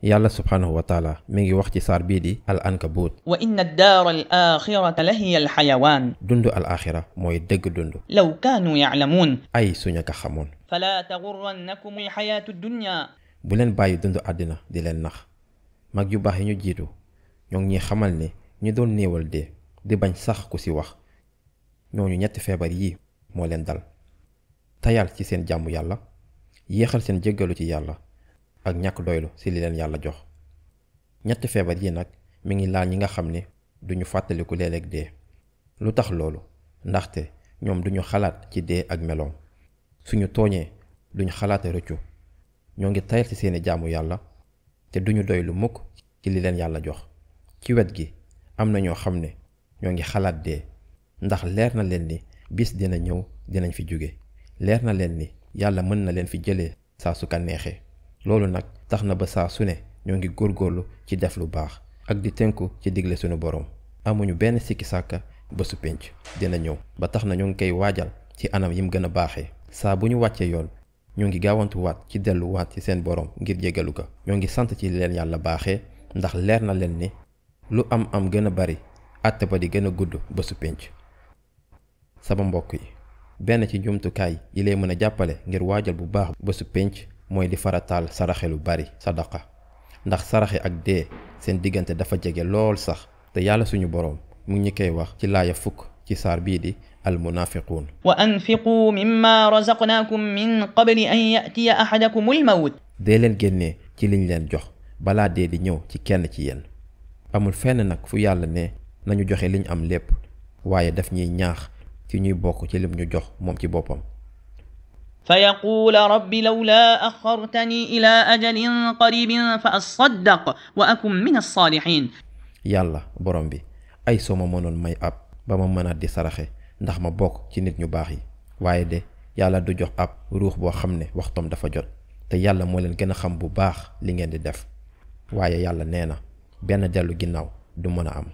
yàlla subhanahu wa taala mi ngi wax ci saar bii di al ankabut wa inna ad-daara al-aaxirata la hiya al-xayawaan dundu al axira mooy dëgg dund law kaanu yaclamuun ay suñu ko xamoon falaa taxurrannakum al-xayaatu ad-dunya bu leen bàyyi dundu àddina di leen nax mag yu baax yi ñu jiitu ñoo ngi ñuy xamal ne ñi doon néewal dee di bañ sax ku ci wax ñooñu ñetti feebar yii moo leen dal tayal ci seen jàmm yàlla yéexal seen jéggalu ci yàlla ak ñàkk doylu ci li leen yàlla jox ñetti feebar yi nag mi ngi laal ñi nga xam ne duñu fàttaliku léeg-léeg dee lu tax loolu ndaxte ñoom duñu xalaat ci dee ak meloom suñu tooñee duñu xalaate rëccu ñoo ngi tayal ci seeni jaamu yàlla te duñu doylu mukk ci li leen yàlla jox ci wet gi am na ñoo xam ne ñoo ngi xalaat dee ndax leer na leen ni bis dina ñëw dinañ fi jóge leer na leen ni yàlla mën na leen fi jëlee saa su ka neexee loolu nag tax na ba saa su ne ñoo ngi góorgóorlu ci def lu baax ak di tënku ci digle suñu boroom amuñu benn sikki sàkka bésu pénc dina ñëw ba tax na ñoo ngi koy waajal ci anam yim gën a baaxee saa bu ñu wàccee yoon ñoo ngi gaawantuwaat ci delluwaat ci seen boroom ngir jégalu ko ñoo ngi sant ci leen yàlla baaxee ndax leer na leen ni lu am gën a bari àtte ba di gën a gudd bésu pénc sama mbokk yi benn ci jumtukaay yi lay mën a jàppale ngir waajal bu baax bésu pénc mooy di farataal saraxe lu bari sadaqa ndax saraxe ak dee seen diggante dafa jege lool sax te yàlla suñu boroom mu ngi ñu koy wax ci laaya 10 ci saar bii di al munafiquun wa anfiquu mimma razaqnaakum min qabli an ya'tiya ahadakum al-mawt dee leen génnee ci liñ leen jox balaa dee di ñëw ci kenn ci yéen amul fenn nag fu yàlla ne nañu joxe liñ am lépp waaye daf ñuy ñaax ci ñuy bokk ci lim ñu jox moom ci boppam fa yaquula rabbi lawlaa axartani ila ajalin qaribin fa asaddaq wa akun min alsaalihin yàlla borom bi ay soo ma mënoon may ab ba ma mën a di saraxe ndax ma bokk ci nit ñu baax yi waaye de yàlla du jox ab ruux boo xam ne waxtoom dafa jot te yàlla moo leen gën a xam bu baax li ngeen di def waaye yàlla nee na benn dellu ginnaaw du mën a am